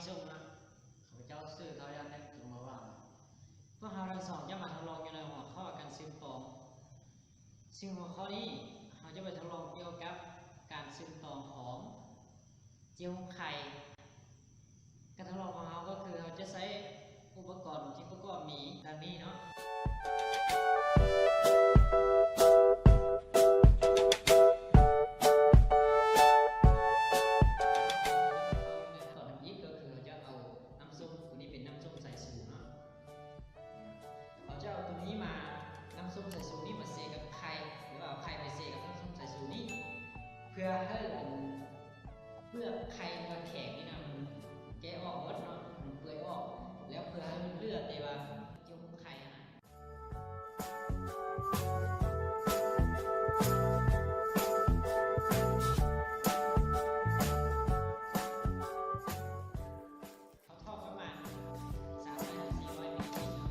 ຊົມເນາະ ຂ້າພະເຈົ້າຊື່ ທ້າວ ຢານເຕັກ ສົມມະຫວັງ. ພວກເຮົາທັງສອງຈະມາທົດລອງຢູ່ໃນຫົວຂໍ້ການສືບຕອງ. ຊຶ່ງຫົວຂໍ້ນີ້ເຮົາຈະໄປທົດລອງກ່ຽວກັບການສືບຕອງຂອງເຈວໂຮງໄຂ່. ການທົດລອງຂອງເຮົາກໍຄືເຮົາຈະໃຊ້ອຸປະກອນທີ່ປະກອບມີດັ່ງນີ້ເນາະ. ເຮົາຈະເອົາໂຕນີ້ມາ ນ້ຳສົ້ມສາຍຊູນີ້ມາເຊກັບໄຂ່ ຫຼືວ່າເອົາໄຂ່ໄປເຊກັບນ້ຳສົ້ມສາຍຊູນີ້ ເພື່ອໃຫ້ອັນເປືອກໄຂ່ທີ່ວ່າແຂງນີ້ນະ ມັນແກະອອກໝົດເນາະ ມັນເປືອຍອອກ ແລ້ວເພື່ອໃຫ້ມັນເຫຼືອແຕ່ວ່າເຈວໂຮງໄຂ່ຫັ້ນນະ. ເຮົາທອດປະມານສາມຮ້ອຍຫາສີ່ຮ້ອຍວິນາທີເນາະ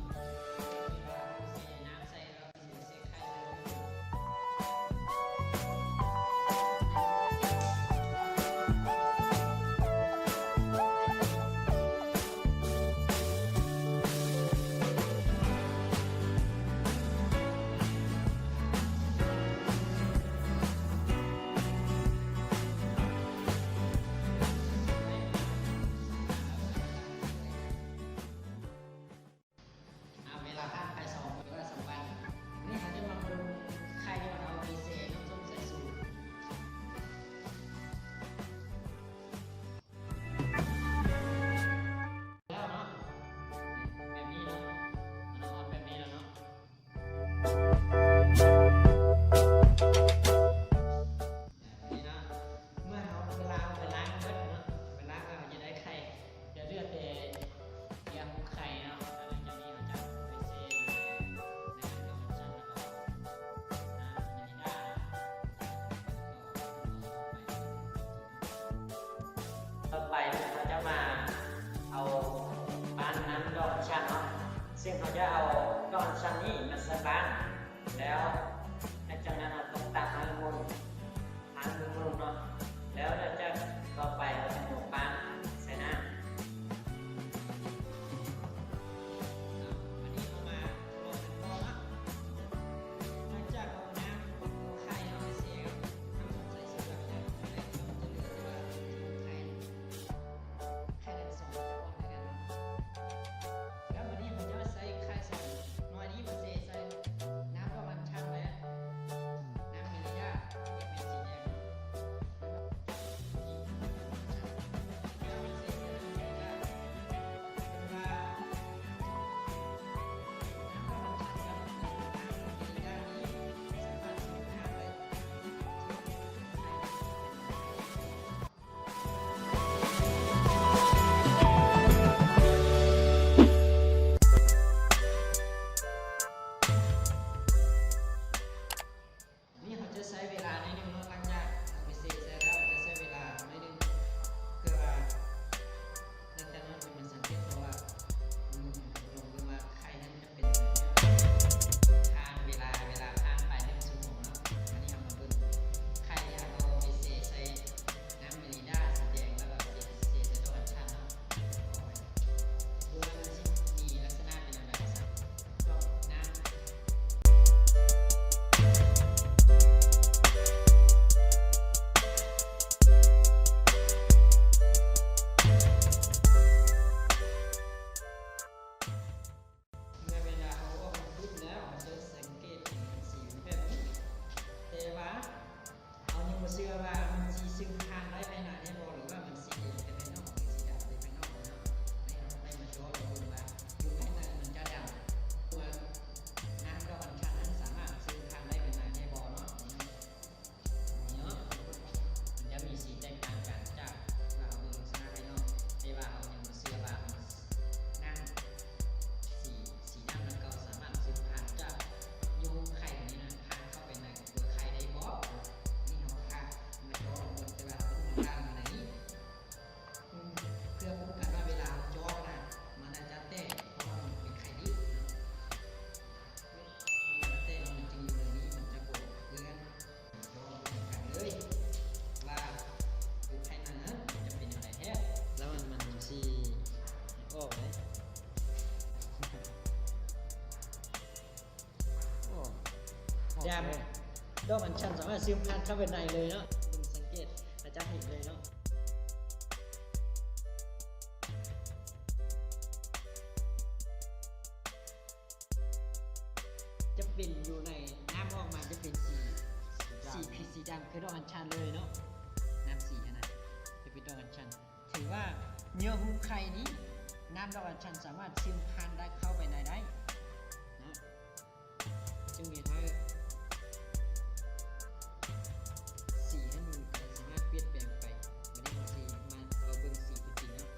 ເວລາເທນ້ຳໃສ່ແລ້ວຊິເຊໄຂ່ໃສ່. ອາ ເວລາຜ່ານໄປສອງມື້ ຫຼືວ່າສອງວັນ ນີ້ເຮົາຈະມາເບິ່ງໄຂ່ທີ່ວ່າເຮົາໄປເຊນ້ຳສົ້ມສາຍຊູ. ແລ້ວເນາະ ແບບນີ້ເນາະ ມັນອອກມາແບບນີ້ແລ້ວເນາະ. ນີ້ເນາະ ເມື່ອເຮົາ ເວລາເຮົາໄປລ້າງເບິດເນາະ ໄປລ້າງແລ້ວເຮົາຈະໄດ້ໄຂ່ ຈະເຫຼືອແຕ່ເຫຍື່ອຂອງໄຂ່ເນາະ ແລ້ວຈະມີ ເຮົາຈະໄປເຊຢູ່ໃນ ໃນອັນເດີ່ມຊັ້ນ ແລ້ວກໍນ້ຳວານິລາເນາະ. ຕໍ່ໄປເຮົາຈະມາເອົາປານນ້ຳດອກອັນຊັນເນາະ ຊຶ່ງເຮົາຈະເອົາດອກອັນຊັນນີ້ມາໃສ່ປານ ແລ້ ດອກອັນຊັນສາມາດຊຶມຜ່ານເຂົ້າໄປໃນເລີຍເນາະ. ເບິ່ງສັງເກດ ອາຈານເຫັນເລີຍເນາະ ຈະເປັນຢູ່ໃນ ນ້ຳອອກມາຈະເປັນສີ ສີດຳ ສີ ສີດຳຄືດອກອັນຊັນເລີຍເນາະ. ນ້ຳສີຫັ້ນນະ ຈະເປັນດອກອັນຊັນ. ຖືວ່າເຍື່ອຫຸ້ມໄຂ່ນີ້ ນ້ຳດອກອັນຊັນສາມາດຊຶມຜ່ານໄດ້ ເຂົ້າໄປໃນໄດ້ເນາະ. ຈຶ່ງເຮັດໃຫ້ສີນັ້ນມັນກະສາມາດປ່ຽນແປງໄປ. ບາດນີ້ເຮົາຊິມາເອົາເບິ່ງສີຕົວຈິງເນາະ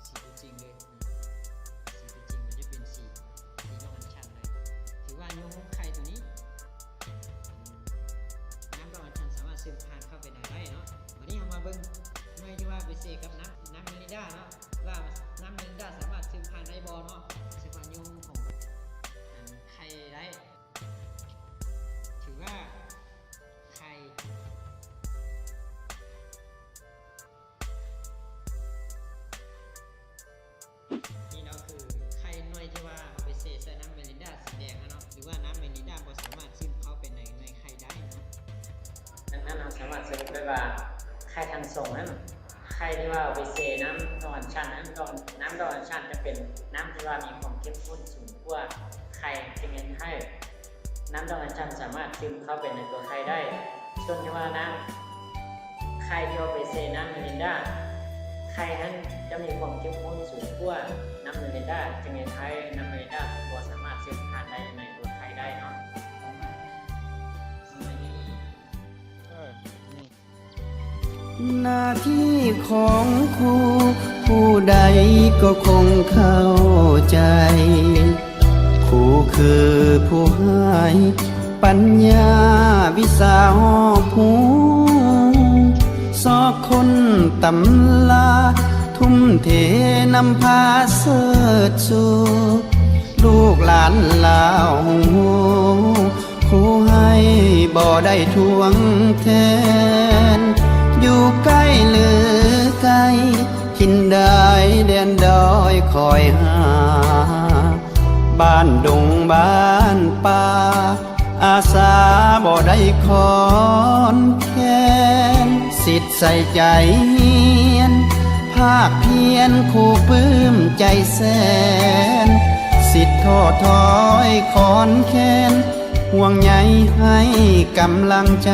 ສີຕົວຈິງເລີຍ. ອືມ ສີຕົວຈິງມັນຈະເປັນສີ ສີດອກອັນຊັນເລີຍ. ຖືວ່າເຍື່ອຫຸ້ມໄຂ່ຕົວນີ້ ອືມ ນ້ຳດອກອັນຊັນສາມາດຊຶມຜ່ານເຂົ້າໄປໃນໄດ້ເນາະ. ບາດນີ້ເຮົາມາເບິ່ງໜ່ວຍທີ່ວ່າໄປເສກັບນ້ຳ ນ້ຳມິລິນດາເນາະ ວ່ານ້ຳມິລິນດາສາມາດຊຶມຜ່ານໄດ້ບໍ່ເນາະ. ເຊິ່ງວ່າເຍື່ອຫຸ້ມຂອງ ອັນ ໄຂ່ໄດ້ ຖືວ່າໄຂ່ ນີ້ເນາະ ຄືໄຂ່ໜ່ວຍທີ່ວ່າເຮົາໄປເສໃສ່ນ້ຳມິລິນດາສີແດງຫັ້ນເນາະ ຫຼືວ່ານ້ຳມິລິນດາບໍ່ສາມາດຊຶມເຂົ້າໄປໃນໜ່ວຍໄຂ່ໄດ້ເນາະ. ດັ່ງນັ້ນເຮົາສາມາດສະຫຼຸບໄດ້ວ່າ ໄຂ່ທັງສອງນັ້ນ ໄຂ່ທີ່ວ່າເຮົາໄປເສນ້ຳດອກອັນຊັນນັ້ນ ດອກ ນ້ຳດອກອັນຊັນຈະເປັນນ້ຳທີ່ວ່າມີຄວາມເຂັ້ມຂຸ້ນສູງກວ່າໄຂ່ ຈຶ່ງເຮັດໃຫ້ ນ້ຳດອກອັນຊັນສາມາດຊຶມເຂົ້າໄປໃນຕົວໄຂ່ໄດ້. ສ່ວນທີ່ວ່ານ້ຳ ໄຂ່ທີ່ເຮົາໄປເສນ້ຳມິລິນດາ ໄຂ່ຫັ້ນຈະມີຄວາມເຂັ້ມຂຸ້ນສູງກວ່ານ້ຳມິລິນດາ ຈຶ່ງເຮັດໃຫ້ນ້ຳມິລິນດາບໍ່ສາມາດຊຶມຜ່ານໄດ້ໃນຕົວໄຂ່ໄດ້ເນາະ. ໜ້າທີ່ຂອງຄູ ຜູ້ໃດກໍຄົງເຂົ້າໃຈ ຄູຄືຜູ້ໃຫ້ປັນຍາວິຊາຮອບຮູ້ ຊອກຄົ້ນຕຳລາ ທຸ່ມເທນຳພາເສີດຊູ ລູກຫຼານລາວຮູ້ ຄູໃຫ້ບໍ່ໄດ້ທວງແທນ ຢູ່ໃກ້ຫຼືໄກ ຖິ່ນດາຍແດນດອຍຄອຍຫາ ບ້ານດົງບ້ານປ່າ ອາສາບໍ່ໄດ້ຄອນແຄນ ສິດໃສ່ໃຈຮຽນ ພາກພຽນຄູປຶ້ມໃຈແສນ ສິດທໍ້ຖອຍຄອນແຄນ ຫ່ວງໃຍໃຫ້ກຳລັງໃຈ.